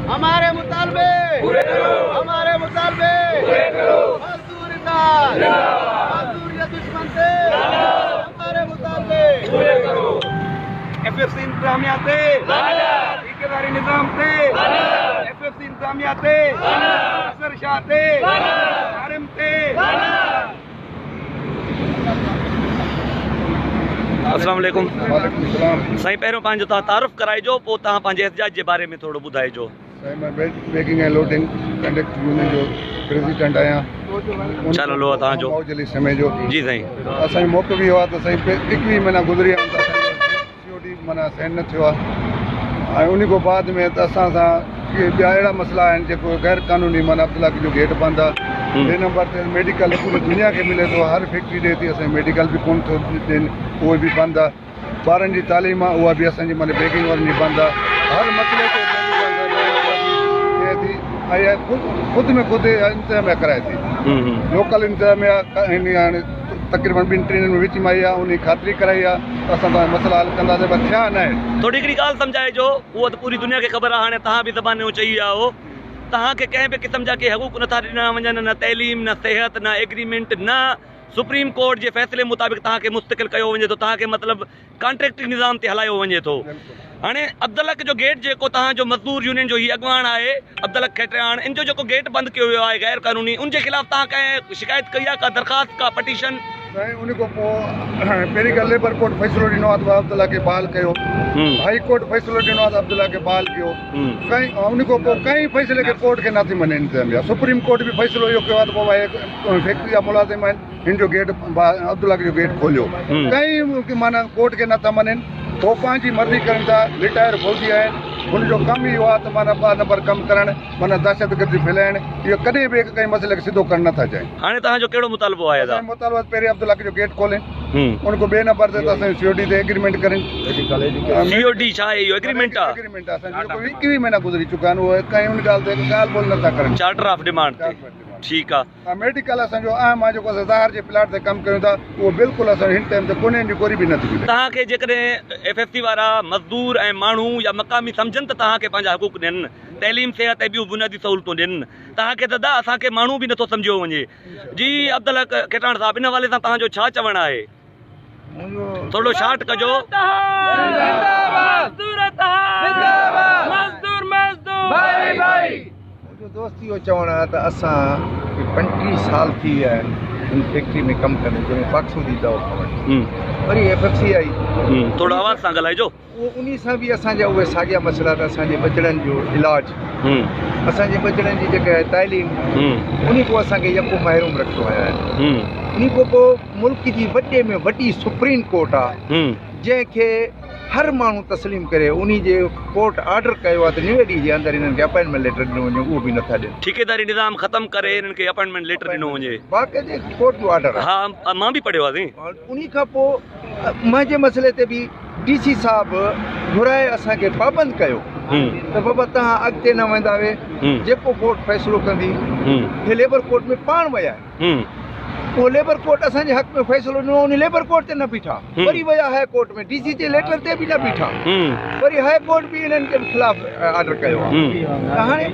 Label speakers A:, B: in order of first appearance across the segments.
A: हमारे मुतालबे पूरे करो, हमारे मुतालबे पूरे करो। मजदूर इत्तेहाद मजदूर के दुश्मन से हमारे मुतालबे पूरे करो।
B: एफ एफ सी इंतजामिया ते ठेकेदारी निज़ाम ते एफ एफ सी इंतजामिया ते असर शाह ते आरएम ते।
C: अस्सलाम वालेकुम।
D: वालेकुम सलाम।
C: साईं पहिरियों पंहिंजो तव्हां तारुफ़ कराइजो, पोइ तव्हां पंहिंजे एहतजाज जे बारे में थोरो ॿुधाइजो।
D: साईं मां बैगिंग ऐं लोडिंग कंडक्ट यूनियन जो प्रेसिडेंट आहियां।
C: चलो लो तव्हांजो।
D: मौज अली समय जो।
C: जी साईं।
D: असांजो मौक़ो बि इहो आहे त साईं 21 महीना गुज़री विया आहिनि त असांजो सी ओ डी माना साइन न थियो आहे ऐं उन खां बाद में त असां सां इहे ॿिया अहिड़ा मसइला आहिनि जेको ग़ैर कानूनी माना अब्दुल्ला जो गेट बंदि आहे। ॿिए नंबर ते मेडिकल पूरी दुनिया खे मिले थो, हर फैक्ट्री ॾिए थी, असांजो मेडिकल बि कोन थो ॾियनि, उहो बि बंदि आहे। ॿारनि जी तालीम आहे उहा बि असांजी माना बैगिंग वारनि जी बंदि आहे। हर मसइले ते थिए थी ऐं ख़ुदि में ख़ुदि इंतिज़ामिया कराए थी। लोकल इंतिज़ामिया हाणे तक़रीबन ॿिनि टिनि ॾींहंनि में विच में आई आहे, उन ख़ातिरी कराई आहे त असां तव्हांजा मसइला हल कंदासीं, पर थिया न आहिनि।
C: थोरी हिकिड़ी ॻाल्हि सम्झाइजो, उहा त पूरी दुनिया खे ख़बर आहे, हाणे तव्हां बि ज़बानियूं चई विया हो, तव्हांखे कंहिं बि क़िस्म जा के हक़ूक़ नथा ॾिना वञनि, न तइलीम, न सिहत, न एग्रीमेंट, न सुप्रीम कोर्ट जे फ़ैसिले मुताबिक़ तव्हांखे मुस्तक़िल कयो वञे थो, तव्हांखे मतिलबु कॉन्ट्रैक्ट निज़ाम ते हलायो वञे थो। हाणे अब्दुलक जो गेट जेको तव्हांजो मज़दूर यूनियन जो हीउ अॻवान आहे अब्दुलक खेटराण, इन जो जेको गेट बंदि कयो वियो आहे ग़ैर कानूनी, उन जे ख़िलाफ़ तव्हां कंहिं शिकायत कई आहे, का दरख़्वास्त, का पटिशन?
D: साईं उन खां पोइ पहिरीं ॻाल्हि लेबर कोर्ट फ़ैसिलो ॾिनो आहे त अब्दुल्ला खे बहाल कयो, हाई कोर्ट फ़ैसिलो ॾिनो आहे त अब्दुल्ला खे बहाल कयो, कंहिं उन खां पोइ कंहिं फ़ैसिले खे कोर्ट खे नथी मञे इंतिज़ामिया। सुप्रीम कोर्ट बि फ़ैसिलो इहो कयो आहे त बाबा हे फैक्ट्री जा मुलाज़िम आहिनि, हिन जो गेट अब्दुल्ला जो गेट खोलियो, कंहिं माना कोर्ट खे नथा मञनि, पोइ पंहिंजी मर्ज़ी कनि था। रिटायर फ़ौजी आहिनि, हुनजो कमु इहो आहे त माना ॿ नंबर कमु करणु, माना दहशतगर्दी फैलाइणु, इहो कॾहिं बि कंहिं मसइले खे सिधो करणु नथा चाहिनि।
C: हाणे तव्हांजो कहिड़ो मुतालबो आहे?
D: मुतालबो पहिरीं अब्दुल्ला जो गेट खोले, उनखां ॿिए नंबर ते त असांजो सी ओ डी ते एग्रीमेंट करनि।
C: सी ओ डी छा आहे? इहो एग्रीमेंट आहे?
D: एग्रीमेंट आहे असांजो, जेको 21 महीना गुज़री चुका आहिनि, उहे कंहिं उन ॻाल्हि ते ॻाल्हि ॿोल नथा करनि।
C: चार्टर ऑफ डिमांड ते, ठीकु आहे।
D: मेडिकल असांजो अहम आहे, जेको असां ज़ाहिर जे प्लाट ते कमु कयूं था, उहो बिल्कुलु असां हिन टाइम ते कोन्हे, हिन जी गोरी बि नथी मिले।
C: तव्हांखे जेकॾहिं एफ एफ सी वारा मज़दूर ऐं माण्हू या मक़ामी सम्झनि त तव्हांखे पंहिंजा हक़ूक़ ॾियनि, तइलीम, सिहत ऐं ॿियूं बुनियादी सहूलियतूं ॾियनि, तव्हांखे त असांखे माण्हू बि नथो सम्झियो वञे। जी अब्दुल खेटाण साहिबु, इन हवाले सां तव्हांजो छा चवणु आहे? थोरो शॉर्ट कजो।
E: मुंहिंजो दोस्त इहो चवणु आहे त असां 35 साल थी विया आहिनि हिन फैक्ट्री में कमु कंदे, जंहिंमें पाकसूदी दौर खां वठी वरी एफ एफ सी आई।
C: थोरो आवाज़ सां ॻाल्हाइजो।
E: उहो उन सां बि असांजा उहे साॻिया मसइला त असांजे बचड़नि जो इलाज, असांजे बचड़नि जी जेका आहे तालीम, उन खां असांखे यको महरूम रखियो आया आहिनि। उन खां पोइ मुल्क जी वॾे में वॾी सुप्रीम कोर्ट आहे, जंहिंखे हर माण्हू तस्लीम करे, उन जे कोर्ट आर्डर कयो आहे त 90 ॾींहं जे अंदरि हिननि खे अपॉइंटमेंट लेटर ॾिनो वञे, उहो बि नथा ॾियनि।
C: ठेकेदारी निज़ाम ख़तमु करे हिननि खे अपॉइंटमेंट लेटर ॾिनो वञे,
E: बाक़ाइदे कोर्ट जो आर्डर आहे।
C: हा, मां बि पढ़ियो आहे।
E: उन खां पोइ मुंहिंजे मसइले ते बि डी सी साहिबु घुराए असांखे पाबंद कयो त बाबा तव्हां अॻिते न वेंदा हुए, जेको कोर्ट फ़ैसिलो कंदी। हे लेबर कोर्ट में पाण विया आहिनि, उहो लेबर कोर्ट असांजे हक़ में फ़ैसिलो ॾिनो, उन लेबर कोर्ट ते न बीठा, वरी विया हाई कोर्ट में, डी सी जे लेटर ते बि न बीठा, वरी हाई कोर्ट बि हिननि जे ख़िलाफ़ आर्डर कयो आहे। त हाणे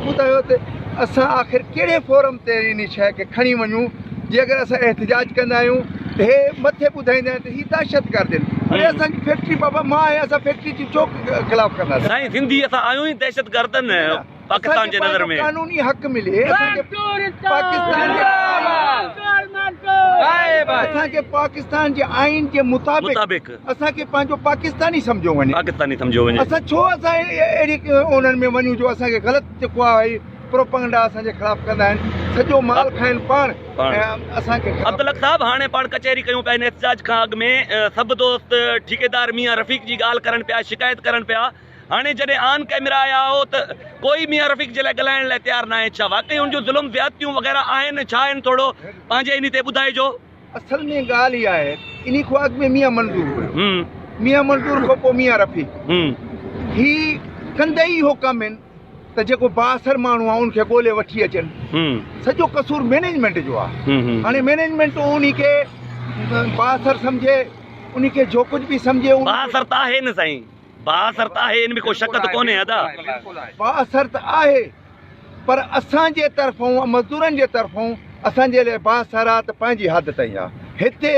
E: ॿुधायो त असां आख़िर कहिड़े फोरम ते इन शइ खे खणी वञूं? जे अगरि असां एहतजाज कंदा आहियूं त हे मथे ॿुधाईंदा आहिनि त ही दहशतगर्द आहिनि। अरे असांजी फैक्ट्री बाबा मां आहियां, असां फैक्ट्री जी चौक ख़िलाफ़ कंदासीं।
C: साईं सिंधी असां आहियूं ई दहशतगर्द आहिनि पाकिस्तान जे नज़र में।
E: कानूनी हक़ मिले असांखे, पाकिस्तान जे असांखे पाकिस्तान जे आइन जे मुताबिक़ असांखे पंहिंजो पाकिस्तानी सम्झो वञे,
C: पाकिस्तानी सम्झो वञे।
E: असां छो असां अहिड़ी उन्हनि में वञूं जो असांखे ग़लति जेको आहे प्रोपगंडा असांजे ख़िलाफ़ कंदा आहिनि, सॼो माल खाइनि पाण असांखे।
C: अब्दुल साहिबु, हाणे पाण कचहरी कयूं पिया, हिन एहतजाज खां अॻु में सभु दोस्त ठेकेदार मियां रफ़ीक जी ॻाल्हि करनि पिया, शिकायत करनि पिया। हाणे जॾहिं ऑन कैमरा आया हो त कोई मियां रफ़ीक जे लाइ ॻाल्हाइण लाइ तयारु न आहे। छा वाकई हुनजो ज़ुल्म ज़्यादतियूं वग़ैरह आहिनि, छा आहिनि? थोरो पंहिंजे इन ते ॿुधाइजो।
E: असल में ॻाल्हि इहा आहे, इन खां अॻु में मियां मंज़ूर हुयो, मियां मंज़ूर खां पोइ मियां रफ़ीक, ही कंदे ई इहो कमु आहिनि त जेको बाअसर माण्हू आहे उनखे ॻोल्हे वठी अचनि। सॼो कसूर मैनेजमेंट जो आहे। हाणे मैनेजमेंट उन खे बाअसर सम्झे, उन खे जो कुझु बि सम्झे।
C: बाअसर त आहे न साईं। بااثر ته آهي ان ۾ ڪو شڪ ته ڪونهي ادا.
E: بااثر ته آهي پر اسان جي طرفون مزدورن جي طرفون اسان جي لاء بااثر آ ته پنهنجي حد تائين آ هتي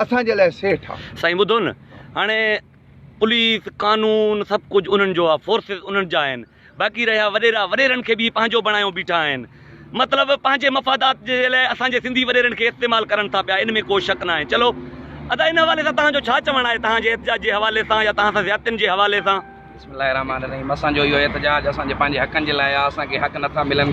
E: اسان جي لاء سيٺ آ.
C: سائين ٻڌو نه هاڻي پوليس قانون سڀ ڪجهه انهن جو آ فورسز انهن جا آهن باقي رهيا وڏيرا وڏيرن کي به پنهنجو بڻايو بيٺا آهن مطلب پنهنجي مفادات جي لاء اسان جي سنڌي وڏيرن کي استعمال ڪرن ٿا پيا ان ۾ ڪو شڪ ناهي چلو ادا ان حوالي سان توهان جو ڇا چوڻ آهي توهان جي احتجاج جي حوالي سان يا توهان سان زيادتين جي حوالي سان.
B: بسم الله الرحمٰن الرحيم اسان جو اهو احتجاج اسان جي پنهنجي حقن جي لاء آهي اسان کي حق نٿا ملن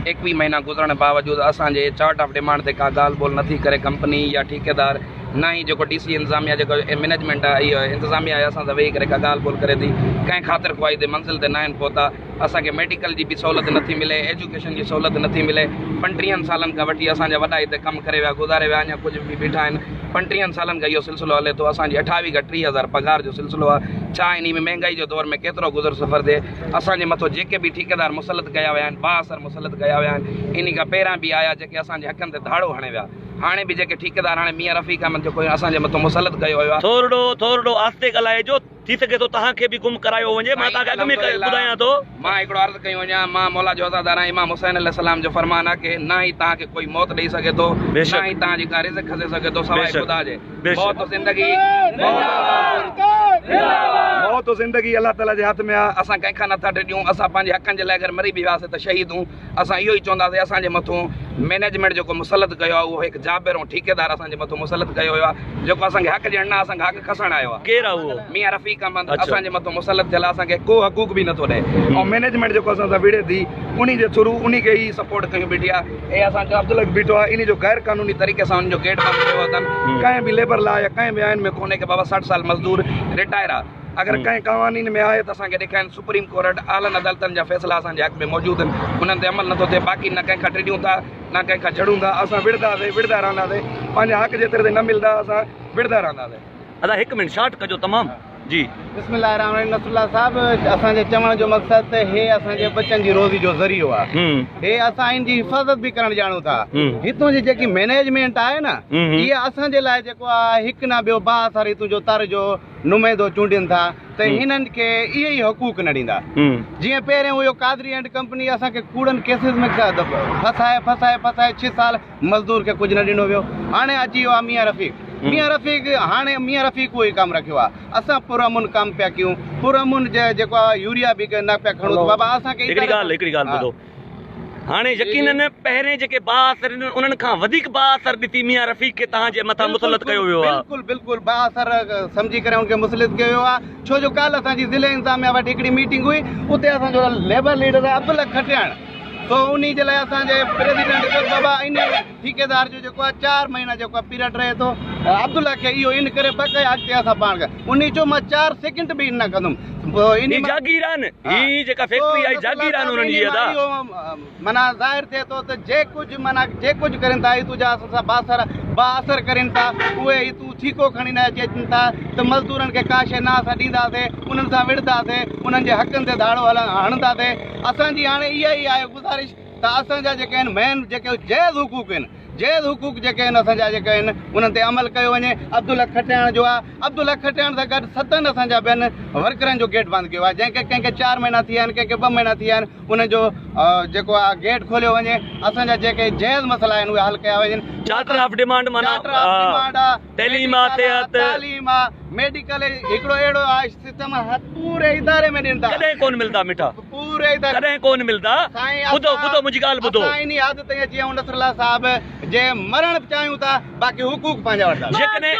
B: ايڪويهه مهينا گذرڻ باوجود اسان جي چارٽ آف ڊيمانڊ تي ڪا ڳالهه ٻولهه نٿي ڪري ڪمپني يا ٺيڪيدار نه ئي جيڪو ڊي سي انتظاميا جيڪو مئنيجمينٽ آهي اهو انتظاميا آهي اسان سان ويهي ڪري ڪا ڳالهه ٻولهه ڪري ٿي ڪنهن خاطر خواهي تي منزل تي ناهن پهتا اسان کي ميڊيڪل جي به سهولت نٿي ملي ايجوڪيشن جي سهولت نٿي ملي پنٽيهن سالن کان وٺي اسان جا وڏا هتي ڪم ڪري ويا گذاري ويا اڃا ڪجهه به بيٺا آهن پنٽيهن سالن کان اهو سلسلو هلي ٿو اسان جي اٺاويهه کان ٽيهه هزار پگهار جو سلسلو آهي ڇا انهي ۾ مهنگائي جو دور ۾ ڪيترو گذر سفر ٿئي اسان جي مٿو جيڪي به ٺيڪيدار مسلط ڪيا ويا آهن بااثر مسلط ڪيا ويا آهن انهي کان پهريان به آيا جيڪي اسان جي حقن تي ڌاڙو هڻي ويا هاڻي به جيڪي ٺيڪيدار هاڻي ميان رفيق احمد جيڪو اسان جي مٿو مسلط ڪيو ويو آهي.
C: ٿورڙو ٿورڙو آهستي ڳالهائجو. ٿي سگهي ٿو توهان کي به گم ڪرايو وڃي، مان توهان کي اڳ ۾ ٻڌايان ٿو.
B: مان هڪڙو عرض ڪيون وڃان، مان مولا جو عزادار آهيان، امام حسين عليه السلام جو فرمان آهي ڪه نه ئي توهان کي ڪوئي موت ڏئي سگهي ٿو، نه ئي توهان جي ڪا رزق کسي سگهي ٿو سواء خدا جي. موت زندگي موت زندگي الله تعالي جي هٿ ۾ آهي، اسان ڪنهن کان نٿا ڊڄون، اسان پنهنجي حقن جي لاء اگر مري به وياسين ته شهيد هون. اسان اهو ئي چونداسين اسان جي مٿون مئنيجمينٽ جيڪو مسلط ڪيو آهي اهو هڪ جابر ۽ ٺيڪيدار اسان جي مٿون مسلط ڪيو ويو آهي جيڪو اسان کي حق ڏيڻ نه اسان کان حق کسڻ آيو آهي.
C: ڪير آهي اهو؟
B: ميان رفيق احمد اسان جي مٿون مسلط ٿيل آهي اسان کي ڪو حقوق به نٿو ڏئي ۽ مئنيجمينٽ جيڪو اسان سان وڙهي ٿي انهي جي ٿرو انهي کي ئي سپورٽ ڪيون بيٺي آهي ۽ اسان جو عبدالحق بيٺو آهي انهي جو غير قانوني طريقي سان ان جو گيٽ بند ڪيو اٿن ڪنهن به ليبر لا يا ڪنهن به آئين ۾ ڪونهي ڪي بابا 60 سال مزدور رٽائر آهي اگر ڪنهن قوانين ۾ آهي ته اسان کي ڏيکارين سپريم ڪورٽ اعلن عدالتن جا فيصلا اسان جي حق ۾ موجود آهن انهن تي عمل نٿو ٿئي باقي نه ڪنهن کان ڊڄون ٿا نه ڪنهن کان جهڙون ٿا اسان وڙهنداسين وڙهندا رهنداسين پنهنجا حق جيتري تائين نه ملندا اسان وڙهندا رهنداسين.
C: ادا هڪ منٽ شارٽ ڪجو تمام جي.
A: بسم الله الرحمن الرحيم نصر الله صاحب اسان جي چوڻ جو مقصد ته هي اسان جي ٻچن جي روزي جو ذريعو آ هي اسان ان جي حفاظت به ڪرڻ ڄاڻون ٿا هتون جي جيڪي مينيجمينٽ آهي نه اها اسان جي لاء جيڪو آ هڪ نه ٻيو بااثر هتون جو تر جو نمائندو چونڊين ٿا ته هنن کي اهي ئي حقوق نه ڏيندا جيئن پهرين اهو قادري اينڊ ڪمپني اسان کي ڪوڙن ڪيسز ۾ ڦسائي ڦسائي ڦسائي ڇهه سال مزدور کي ڪجهه نه ڏنو ويو هاڻي اچي ويو آهي ميان رفيق ميان رفيق هاڻي ميان رفيق اهو ئي ڪم رکيو آهي اسان پر امن ڪم پيا ڪيون پر امن جيڪو آهي يوريا به نه پيا کڻون ته بابا اسان کي
C: هڪڙي ڳالهه هڪڙي ڳالهه ٻڌو هاڻي يقينن پهرين جيڪي بااثر آهن انهن کان وڌيڪ بااثر ڏسي ميان رفيق کي توهان جي مٿان مسلط ڪيو ويو آهي.
A: بلڪل بلڪل بااثر سمجهي ڪري ان کي مسلط ڪيو ويو آهي ڇو جو ڪالهه اسان جي ضلعي انتظاميا وٽ هڪڙي ميٽنگ هئي اتي اسان جو ليبر ليڊر آهي عبدالحق کٽياڻ سو انهي جي لاء اسان جي پريزيڊنٽ چيو بابا انهي ٺيڪيدار جو جيڪو آهي چار مهينا جيڪو آهي پيريڊ رهي ٿو عبدالحق کي اهو ان ڪري بقايا اڳتي اسان پاڻ انهي چيو مان چار سيڪنڊ به نه ڪندم پوء
C: هي جاگير آهن هي جيڪا فيڪٽري آهي جاگير آهن انهن جي ادا.
A: معنيٰ ظاهر ٿئي ٿو ته جي ڪجهه معنيٰ جي ڪجهه ڪرين ٿا هي تنهنجا اسان سان بااثر بااثر ڪرين ٿا اهي هي تون ٺيڪو کڻي نه اچي اچن ٿا ته مزدورن کي ڪا شيء نه اسان ڏينداسين انهن سان وڙهنداسين انهن جي حقن تي ڌاڙو هڻنداسين اسان جي هاڻي اها ئي آهي گذارش ته اسان جا جيڪي آهن مين جيڪي جائز حقوق آهن جائز حقوق جيڪي آهن اسان جا جيڪي آهن انهن تي عمل ڪيو وڃي عبدالحق کٽياڻ جو آهي عبدالحق کٽياڻ سان گڏ ستن اسان جا ٻين ورڪرن جو گيٽ بند ڪيو آهي جنهن کي ڪنهن کي چار مهينا ٿي ويا آهن ڪنهن کي ٻه مهينا ٿي ويا آهن انهن جو جيڪو آهي گيٽ کوليو وڃي اسان جا جيڪي جائز مسئلا آهن اهي حل ڪيا وڃن.
C: چارٽر آف ڊيمانڊ معنيٰ
A: چارٽر آف ڊيمانڊ آ
C: تعليم آ صحت
A: تعليم آ ميڊيڪل هڪڙو اهڙو آ سسٽم آ پوري اداري ۾ ڏين ٿا
C: ڪڏهن ڪون ملدا مٺا
A: پوري اداري
C: ڪڏهن ڪون ملدا ٻڌو ٻڌو منهنجي ڳالهه ٻڌو
A: اسان انهي حد تائين اچي ويا آهيون نصر الله صاحب جي مرڻ به چاهيون ٿا باقي حقوق پنهنجا وٺنداسين
C: جيڪڏهن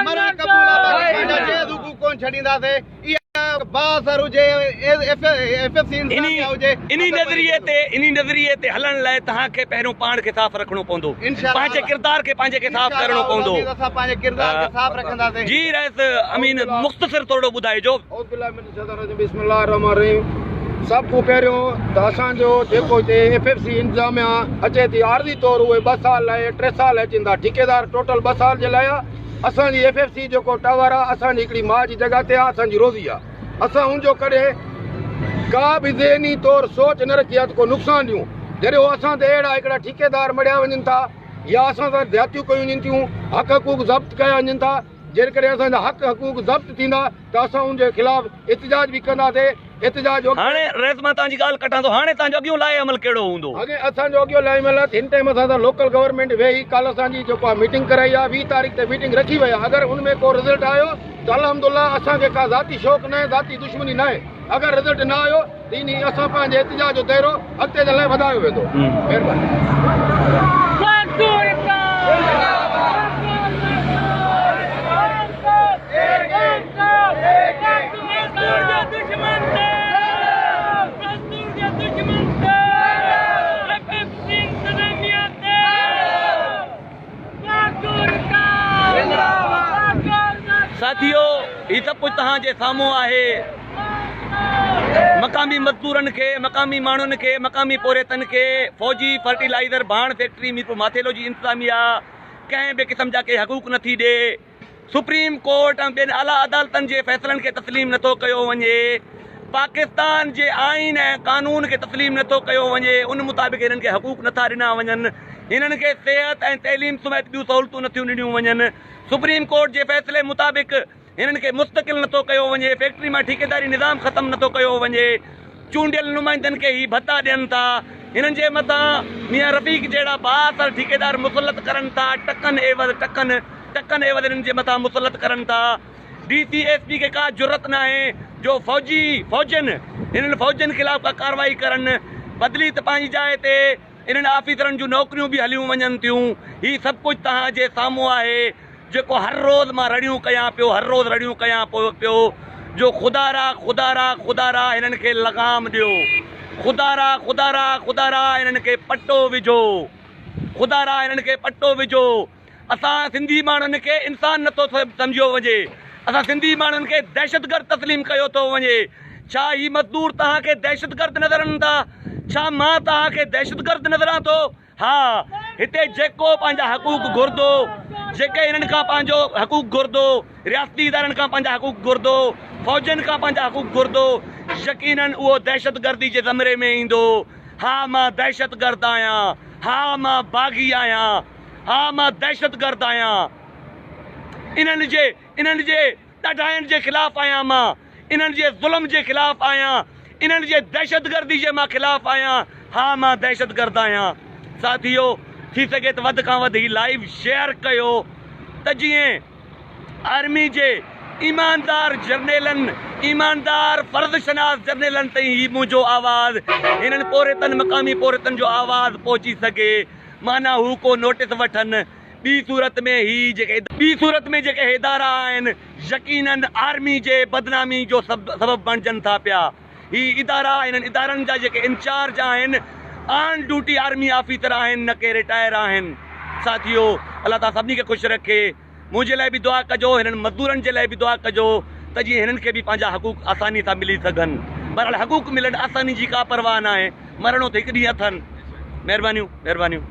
A: مرڻ قبول آ باقي پنهنجا جائز حقوق ڪون ڇڏينداسين اها بااثر هجي ايف ايف سي انتظاميا هجي
C: انهي نظريي تي انهي نظريي تي هلڻ لاء توهان کي پهريون پاڻ کي صاف رکڻو پوندو پنهنجي ڪردار کي پنهنجي کي صاف ڪرڻو پوندو
A: اسان پنهنجي ڪردار کي صاف رکنداسين
C: جي رئيس امين مختصر ٿورڙو ٻڌائجو.
D: اعوذ بالله من الشيطان الرجيم بسم الله الرحمن الرحيم سڀ کان پهريون ته اسان جو جيڪو هتي ايف ايف سي انتظاميا اچي ٿي عارضي طور اهي ٻه سال لاء ٽي سال اچن ٿا ٺيڪيدار ٽوٽل ٻه سال جي لاء آ اسان جي ايف ايف سي جيڪو ٽاور آ اسان جي هڪڙي ماء جي جڳهه تي آ اسان جي روزي آ اسان ان جو ڪڏهن ڪا به ذهني طور سوچ نه رکي آ ته ڪو نقصان ڏيون جڏهن هو اسان تي اهڙا هڪڙا ٺيڪيدار مڙهيا وڃن ٿا يا اسان سان زيادتيون ڪيون وڃن ٿيون حق حقوق ضبط ڪيا وڃن ٿا. جيڪڏهن اسان جا حق حقوق ضبط ٿيندا ته اسان ان جي خلاف احتجاج به ڪنداسين احتجاج جو
C: هاڻي رئيس مان توهان جي ڳالهه ڪٽان ٿو هاڻي توهان جو اڳيون لائحه عمل ڪهڙو هوندو؟
D: اڳي اسان جو اڳيون لائحه عمل آهي هن ٽائيم اسان سان لوڪل گورنمينٽ ويهي ڪالهه اسان جي جيڪو آهي ميٽنگ ڪرائي آهي 20 تاريخ تي ميٽنگ رکي وئي آهي اگر ان ۾ ڪو رزلٽ آيو ته الحمدالله اسان کي ڪا ذاتي شوق ناهي ذاتي دشمني ناهي اگر رزلٽ نه آيو ته انهي اسان پنهنجي احتجاج جو دائرو اڳتي جي لاء وڌايو ويندو مهرباني.
C: ساٿيو هي سڀ ڪجهه توهان جي سامهون آهي مقامي مزدورن کي مقامي ماڻهن کي مقامي پورهيتن کي فوجي فرٽيلائزر ڀاڻ فيڪٽري ميرپور ماٿيلو جي انتظاميا ڪنهن به قسم جا ڪي حقوق نٿي ڏي سپريم ڪورٽ ۽ ٻين اعليٰ عدالتن جي فيصلن کي تسليم نٿو ڪيو وڃي، پاڪستان جي آئين ۽ قانون کي تسليم نٿو ڪيو وڃي، ان مطابق هنن کي حقوق نٿا ڏنا وڃن، هنن کي صحت ۽ تعليم سميت ٻيون سهولتون نٿيون ڏنيون وڃن، سپريم ڪورٽ جي فيصلي مطابق هنن کي مستقل نٿو ڪيو وڃي، فيڪٽري مان ٺيڪيداري نظام ختم نٿو ڪيو وڃي، چونڊيل نمائندن کي هي ڀتا ڏين ٿا، هنن جي مٿان ميان رفيق جهڙا بااثر ٺيڪيدار مسلط ڪرن ٿا، ٽڪن عيوض ٽڪن. ٽڪن عيوض انهن جي مٿان مسلط ڪرن ٿا. ڊي سي ايس پي کي ڪا جرئت ناهي جو فوجي فوجين انهن فوجين خلاف ڪا ڪارروائي ڪرن. بدلي ته پنهنجي جاء تي انهن آفيسرن جون نوڪريون به هليون وڃن ٿيون. هي سڀ ڪجهه توهان جي سامهون آهي جيڪو هر روز مان رڙيون ڪيان پيو هر روز رڙيون ڪيان پيو جو خدارا خدارا خدارا هنن کي لغام ڏيو خدارا خدارا خدارا هنن کي پٽو وجهو خدارا هنن کي پٽو وجهو. اسان سنڌي ماڻهن کي انسان نٿو سمجهيو وڃي، اسان سنڌي ماڻهن کي دهشتگرد تسليم ڪيو ٿو وڃي، ڇا هي مزدور توهان کي دهشتگرد نظر اچن ٿا؟ ڇا مان توهان کي دهشتگرد نظر آن ٿو؟ ها هتي جيڪو پنهنجا حقوق گهرندو، جيڪي هنن کان پنهنجو حقوق گهرندو، رياستي ادارن کان پنهنجا حقوق گهرندو، فوجين کان پنهنجا حقوق گهرندو، يقينن اهو دهشتگردي جي زمري ۾ ايندو. ها مان دهشتگرد آهيان، ها مان باغي آهيان. ها مان دهشتگرد آهيان، انهن جي انهن جي ڏاڍاين جي خلاف آهيان مان انهن جي ظلم جي خلاف آهيان، انهن جي دهشتگردي جي مان خلاف آهيان، ها مان دهشتگرد آهيان. ساٿيو ٿي سگهي ته وڌ کان وڌ هي لائيو شيئر ڪيو ته جيئن آرمي جي ايماندار جرنيلن ايماندار فرض شناس جرنيلن تائين هي منهنجو آواز هنن پورهيتن مقامي پورهيتن جو آواز پهچي سگهي. معنيٰ هو ڪو نوٽيس وٺن، ٻي صورت ۾ هي جيڪي ٻي صورت ۾ جيڪي ادارا آهن يقينن آرمي جي بدنامي جو سبب بڻجن ٿا پيا. هي ادارا انهن ادارن جا جيڪي انچارج آهن آن ڊيوٽي آرمي آفيسر آهن نه ڪي رٽائر آهن. ساٿيو الله تعالي سڀني کي خوش رکي. منهنجي لاء به دعا ڪجو هنن مزدورن جي لاء به دعا ڪجو ته جيئن هنن کي به پنهنجا حقوق آساني سان ملي سگهن بهرحال حقوق ملن آساني جي ڪا پرواهه ناهي مرڻو ته هڪ ڏينهن اٿن مهربانيون مهربانيون.